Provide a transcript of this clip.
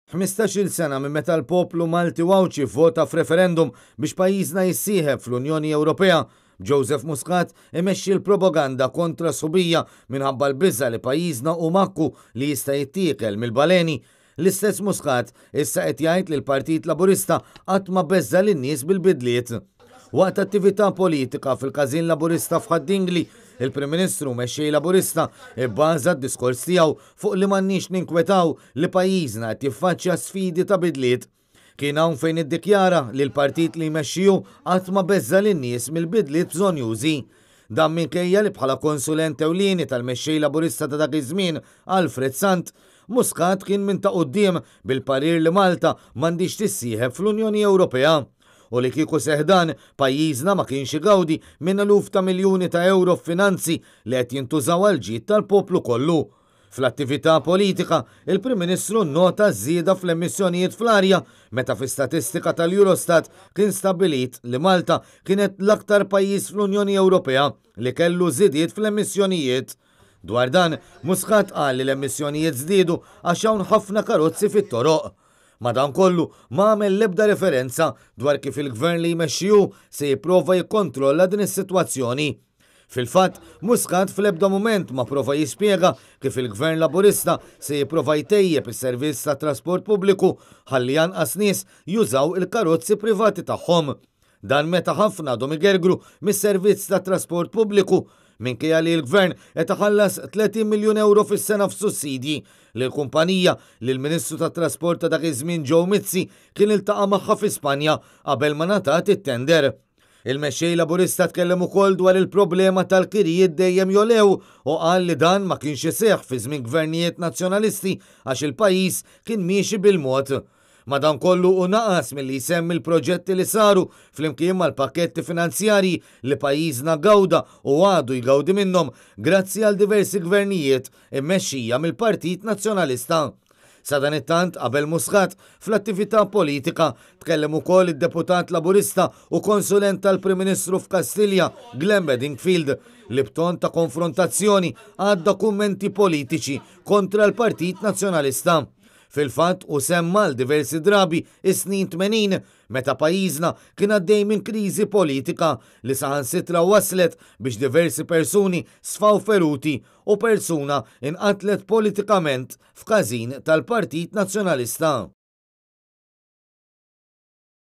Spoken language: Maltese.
15-il sena minn meta l-poplu Malti u Għawdxi vvota f'referendum biex pajjiżna jissieħeb fl-Unjoni Ewropea, b'Joseph Muscat imexxi l-propaganda kontra s-sħubija minħabba l-biża' li pajjiżna hu makku li jista' jittiekel mill-baleni, l-istess Muscat issa qed jgħid li l-Partit Laburista qatt ma beżża' lin-nies bil-bidliet. Waqt attività politika fil-Każin Laburista f'Ħad-Dingli, il-Prim Ministru u Mexxej Laburista bbaża d-diskors tiegħu fuq li m'għandniex ninkwetaw li pajjiżna qed jiffaċċja sfidi ta' bidliet. Kien hawn fejn iddikjara li l-partit li jmexxi hu qatt ma beżża' lin-nies mill-bidliet bżonnjużi. Dan minkejja li bħala konsulent ewlieni tal-Mexxej Laburista ta' dak iż-żmien, Alfred Sant, Muscat kien minn ta' quddiem bil-parir li Malta m'għandhiex tissieħeb fl-Unjoni Ewropea. U li kieku seħħ dan, pajjiżna ma kienx igawdi minn eluf ta' miljuni ta' ewro f'finanzi li qed jintużaw għall-ġid tal-poplu kollu. Fl-attività politika, il-Prim Ministru nnota ż-żieda fl-emissjonijiet fl-arja meta fi statistika tal-Eurostat kien stabbilit li Malta kienet l-aktar pajjiż fl-Unjoni Ewropea li kellu żidiet fl-emissjonijiet. Dwar dan, Muscat qal li l-emissjonijiet żdiedu għax hawn ħafna karozzi fit-toroq. Madankollu, ma għamel l-ebda referenza dwar kif il-Gvern li jmexxi hu se jipprova jikkontrolla din is-sitwazzjoni. Fil-fatt, Muscat fl-ebda mument ma prova jispjega kif il-Gvern Laburista se jipprova jtejjeb is-servizz tat-trasport pubbliku ħalli anqas nies jużaw il-karozzi privati tagħhom. Dan meta ħafna għadhom igergru mis-servizz tat-trasport pubbliku minkejja li l-Gvern qed iħallas 30 miljun ewro fis-sena f'sussidji lil kumpanija li l-Ministru tat-Trasport ta' dak iż-żmien Joe Mizzi kien iltaqa' magħha fi Spanja qabel ma ngħatat it-tender. Il-Mexxej Laburista tkellem ukoll dwar il-problema tal-kirjiet dejjem jogħlew u qal li dan ma kienx iseħħ fi żmien gvernijiet Nazzjonalisti għax il-pajjiż kien miexi bil-mod. Madankollu hu naqas milli jsemmi l-proġetti li saru flimkien mal-pakketti finanzjarji li pajjiżna gawda u għadu jgawdi minnhom grazzi għal diversi gvernijiet immexxija mill-Partit Nazzjonalista. Sadanittant, qabel Muscat, fl-attività politika, tkellem ukoll id-Deputat Laburista u konsulent tal-Prim Ministru f'Kastilja, Glenn Bedingfield, li b'ton ta' konfrontazzjoni għadda kummenti politiċi kontra l-Partit Nazzjonalista. Fil-fatt hu semma għal diversi drabi s-snin 80 meta pajjiżna kien għaddej minn kriżi politika li saħansitra wasslet biex diversi persuni sfaw feruti u persuna inqatlet politikament f'każin tal-Partit Nazzjonalista.